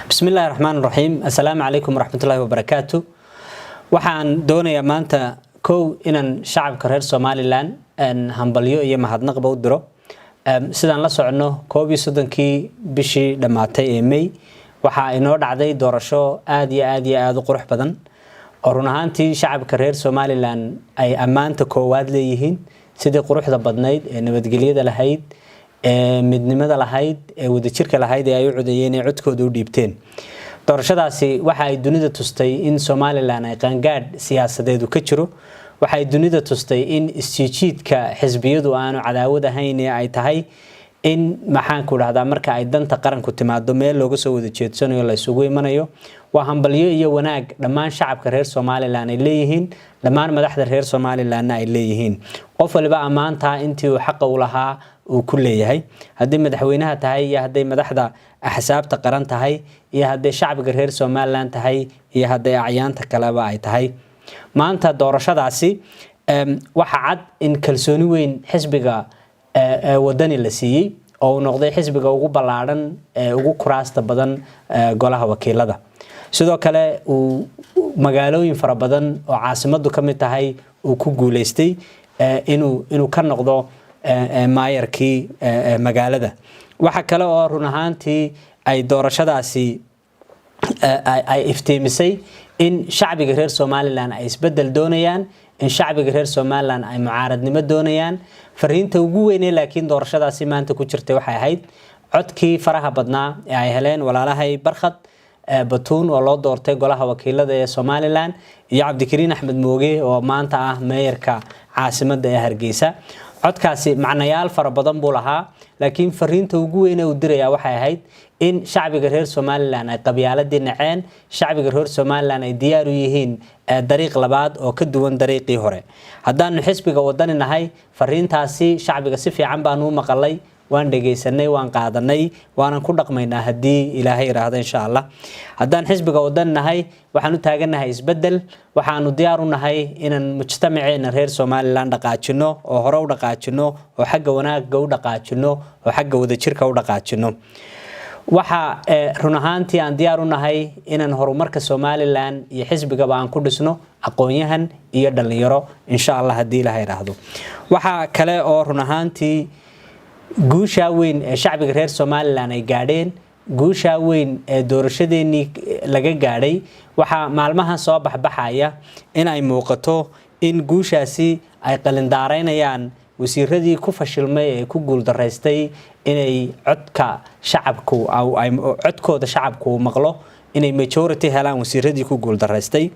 Bismillahi raxmaan raxiim. Assalaamu calaykum waraxmatullaahi wabarakaatu. Waxaan doonayaa maanta kow inaan shacabka reer Somaliland hambalyo iyo mahadnaqba u diro. Sidaan la socono, 31-kii bishii dhammaatay ee May waxaa inoo dhacday doorasho aada iyo aada iyo aada u qurux badan, oo run ahaantii shacabka reer Somaliland ay ammaanta koowaad leeyihiin sidii quruxda badnayd ee nabadgelyada lahayd, ee midnimada lahayd, ee wadajirka lahayd ee ay u codeeyeen, ee codkooda u dhiibteen. Doorashadaasi waxa ay dunida tustay in Somaliland ay qaangaadh siyaasadeedu ka jiro. Waxa ay dunida tustay in isjiijiidka xisbiyadu aanu cadaawad ahayn, ee ay tahay in, maxaanku dhahdaa, marka ay danta qaranku timaado meel looga soo wada jeedsanayo, la isugu imanayo. Waa hambalyo iyo wanaag dhammaan shacabka reer Somaliland ay leeyihiin, dhammaan madaxda reer Somalilandna ay leeyihiin. Qof waliba ammaantaa intii uu xaqa u lahaa uu ku leeyahay, haddii madaxweynaha tahay iyo hadday madaxda axsaabta qaran tahay iyo hadday shacbiga reer Somaliland tahay iyo hadday acyaanta kaleba ay tahay. Maanta doorashadaasi waxa cad in kalsooni weyn xisbiga Wadani la siiyey, oo uu noqday xisbiga ugu ballaadhan ee ugu kuraasta badan golaha wakiilada. Sidoo kale uu magaalooyin fara badan oo caasimadu ka mid tahay uu ku guuleystay inuu ka noqdo maayarkii magaalada. Waxa kale oo run ahaantii ay doorashadaasi ay iftiimisay in shacbiga reer Somaliland ay isbedel doonayaan, in shacbiga reer Somaliland ay mucaaradnimo doonayaan. Fariinta ugu weynee laakiin doorashadaasi maanta ku jirtay waxay ahayd codkii faraha badnaa ee ay heleen walaalahay Barkhad Batuun, oo loo doortay golaha wakiilada ee Somaliland, iyo Cabdikariin Axmed Mooge, oo maanta ah meeyarka caasimada ee Hargeysa. Codkaasi macnayaal fara badan buu lahaa, laakiin fariinta ugu weyn ee uu dirayaa waxay ahayd in shacbiga reer Somaliland ay qabyaaladii naceen, shacbiga reer Somaliland ay diyaar u yihiin dariiq labaad oo ka duwan dariiqii hore. Haddaanu xisbiga Wadani nahay, fariintaasi shacbiga si fiican baanu u maqalay, waan dhegaysanay, waan qaadanay, waanan ku dhaqmaynaa haddii Ilaahay yiraahdo, insha Allah. Haddaan xisbiga Wadani nahay, waxaan u taagannahay isbedel. Waxaanu diyaar u nahay inaan mujtamaceena reer Somaliland dhaqaajino, oo hore u dhaqaajino, oo xagga wanaagga u dhaqaajino, oo xagga wadajirka u dhaqaajino. Waxa run ahaantii aan diyaar u nahay inaan horumarka Somaliland iyo xisbigaba aan ku dhisno aqoon-yahan iyo dhallinyaro, insha Allah, haddii Ilaha yidhaahdo. Waxa kale oo run ahaantii guushaa weyn ee shacbiga reer Somaliland ay gaadheen, guushaa weyn ee doorashadeenii laga gaadhay, waxaa maalmahan soo baxbaxaya in ay muuqato in guushaasi ay qalindaaraynayaan wasiiradii ku fashilmay ee ku guuldaraystay inay codka shacabku, codkooda shacabku uu maqlo, inay majority helaan. Wasiiradii ku guuldaraystay,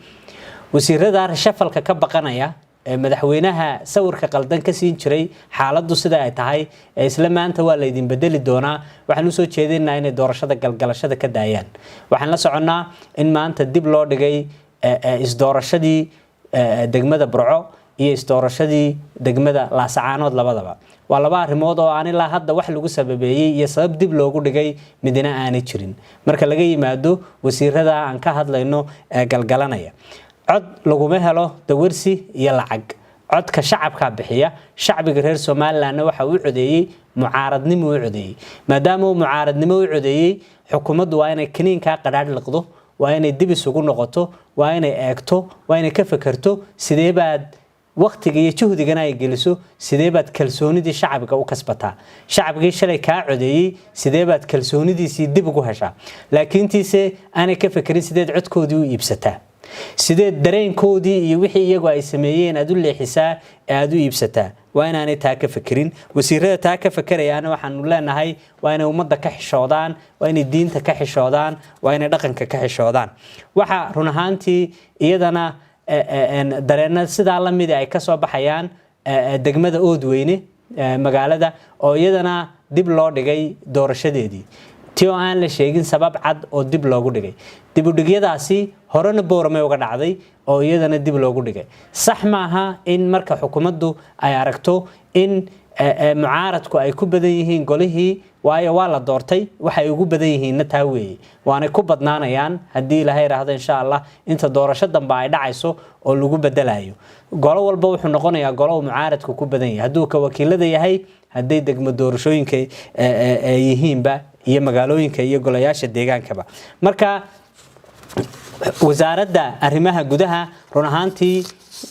wasiirada shafalka ka baqanaya ee madaxweynaha sawirka qaldan ka siin jiray xaaladdu sida ay tahay, ee isla maanta waa laydin bedeli doonaa, waxaan usoo jeedinaynaa inay doorashada galgalashada ka daayaan. Waxaan la soconnaa in maanta dib loo dhigay isdoorashadii degmada Burco iyo isdoorashadii degmada Laasacaanood. Labadaba waa laba arrimood oo aan ilaa hadda wax lagu sababeeyey iyo sabab dib loogu dhigay midna aanay jirin, marka laga yimaado wasiirada aan ka hadlayno ee galgalanaya. Cod laguma helo dawarsi iyo lacag. Codka shacabkaa bixiya. Shacbiga reer Somalilandna waxa uu codeeyey mucaaradnimo u codeeyey. Maadaama uu mucaaradnimo u codeeyey, xukuumaddu waa inay kiniinkaa qadhaadh liqdo, waa inay dib isugu noqoto, waa inay eegto, waa inay ka fekerto sidee baad waqtiga iyo juhdigana ay geliso, sidee baad kalsoonidii shacbiga u kasbataa? Shacbigii shalay kaa codeeyey, sidee baad kalsoonidiisii dib ugu heshaa? Laakiintiise aanay ka fekerin sideed codkoodii u iibsataa, sideed dareenkoodii iyo wixii iyagu ay sameeyeen aad u leexisaa ee aad u iibsataa. Waa inaanay taa ka fekerin. Wasiirada taa ka fekerayaana waxaanu leenahay waa inay ummadda ka xishoodaan, waa inay diinta ka xishoodaan, waa inay dhaqanka ka xishoodaan. Waxa run ahaantii iyadana dareenna sidaa lamida ay kasoo baxayaan degmada Oodweyne magaalada, oo iyadana dib loo dhigay doorashadeedii, ti oo aan la sheegin sabab cad oo dib loogu dhigay. Dibudhigyadaasi horena Boorame uga dhacday, oo iyadana dib loogu dhigay. Sax maaha in marka xukuumaddu ay aragto in mucaaradku ay ku badan yihiin golihii, waayo waa la doortay, waxay ugu badan yihiinna taa weeye, waanay ku badnaanayaan haddii Ilaahay idhaahdo, insha Allah, inta doorasho dambe ay dhacayso oo lagu bedelayo. Golo walba wuxuu noqonayaa golo uu mucaaradku ku badan yahay, hadduu ka wakiilada yahay, hadday degmo doorashooyinka yihiinba. iyo magaalooyinka iyo golayaasha deegaankaba. Marka Wasaaradda Arrimaha Gudaha run ahaantii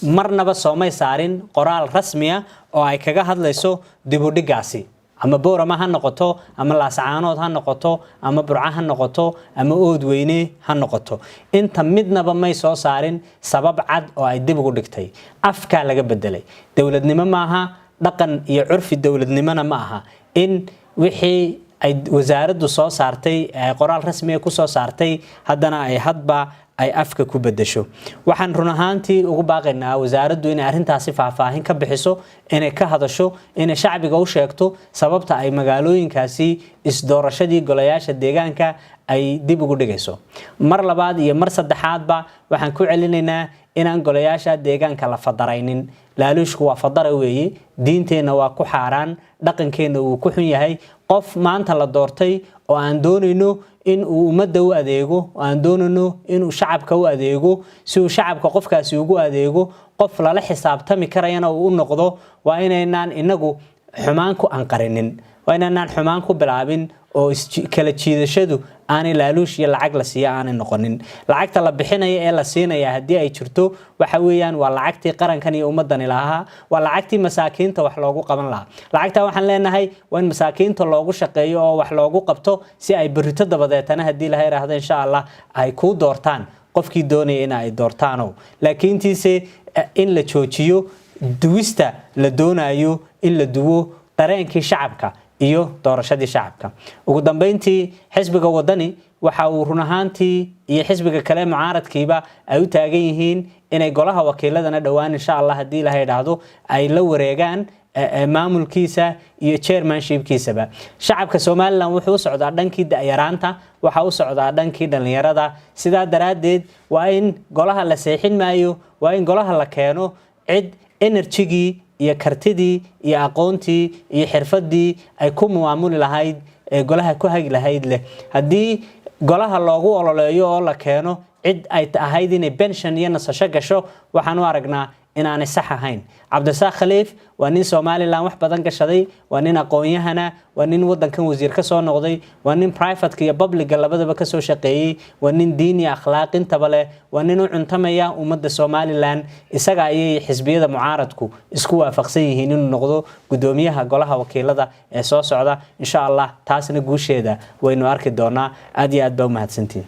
marnaba soomay saarin qoraal rasmiya oo ay kaga hadlayso dibudhigaasi, ama Boorama ha noqoto, ama Laascaanood ha noqoto, ama Burca ha noqoto, ama Oodweyne ha noqoto. Inta midnaba may soo saarin sabab cad oo ay dib ugu dhigtay. Afkaa laga bedelay. Dowladnimo maaha, dhaqan iyo curfi dowladnimona ma aha in wixii ay wasaaraddu soo saartay, qoraal rasmiga ku soo saartay, haddana ay hadba ay afka ku bedesho. Waxaan run ahaantii ugu baaqaynaa wasaaraddu inay arrintaasi faahfaahin ka bixiso, inay ka hadasho, inay shacbiga u sheegto sababta ay magaalooyinkaasi isdoorashadii golayaasha deegaanka ay dib ugu dhigayso. Mar labaad iyo mar saddexaadba waxaan ku celinaynaa inaan golayaasha deegaanka la fadaraynin. Laaluushku waa fadara weeye, diinteenna waa ku xaaraan, dhaqankeenna wuu ku xun yahay. Qof maanta la doortay oo aan doonayno in uu ummadda u adeego, oo aan doonayno inuu shacabka u adeego, si uu shacabka qofkaasi ugu adeego, qof lala xisaabtami karayana uu u noqdo, waa inaynaan inagu xumaan ku anqarinin, waa inaynaan xumaan ku bilaabin, oo kala jiidashadu aanay laaluush iyo lacag la siiya aanay noqonin. Lacagta la bixinaya ee la siinaya, haddii ay jirto, waxa weeyaan waa lacagtii qarankan iyo ummadani lahaa, waa lacagtii masaakiinta wax loogu qaban lahaa. Lacagta waxaan leenahay waa in masaakiinta loogu shaqeeyo oo wax loogu qabto, si ay berrito dabadeetana, haddii la yidhaahdo, insha Allah, ay kuu doortaan qofkii doonaya in ay doortaano. Laakiintiise in la joojiyo duwista la doonayo in la duwo dareenkii shacabka iyo doorashadii shacabka. Ugu dambeyntii, xisbiga Wadani waxa uu run ahaantii iyo xisbiga kale mucaaradkiiba ay u taagan yihiin inay golaha wakiiladana dhowaan, insha Allah, haddii Ilaha idhaahdo, ay la wareegaan maamulkiisa iyo chairmanshipkiisaba. Shacabka Somaliland wuxuu u socdaa dhankii da'yaraanta, waxa u socdaa dhankii dhallinyarada. Sidaa daraaddeed waa in golaha la seexin maayo, waa in golaha la keeno cid energygii iyo kartidii iyo aqoontii iyo xirfadii ay ku maamuli lahayd ee golaha ku hagi lahayd leh. Haddii golaha loogu ololeeyo oo la keeno cid ay ahayd inay pension iyo nasasho gasho, waxaan u aragnaa inaanay sax ahayn. Cabdirasaaq Khaliif waa nin Somaliland wax badan gashaday, waa nin aqoon-yahana, waa nin wadankan wasiir ka soo noqday, waa nin privateka iyo publicga labadaba kasoo shaqeeyey, waa nin diin iyo akhlaaq intaba leh, waa nin u cuntamaya ummadda Somaliland. Isaga ayay xisbiyada mucaaradku isku waafaqsan yihiin inuu noqdo gudoomiyaha golaha wakiilada ee soo socda, insha Allah. Taasna guusheeda waynu arki doonaa. Aad iyo aad baa u mahadsantihin.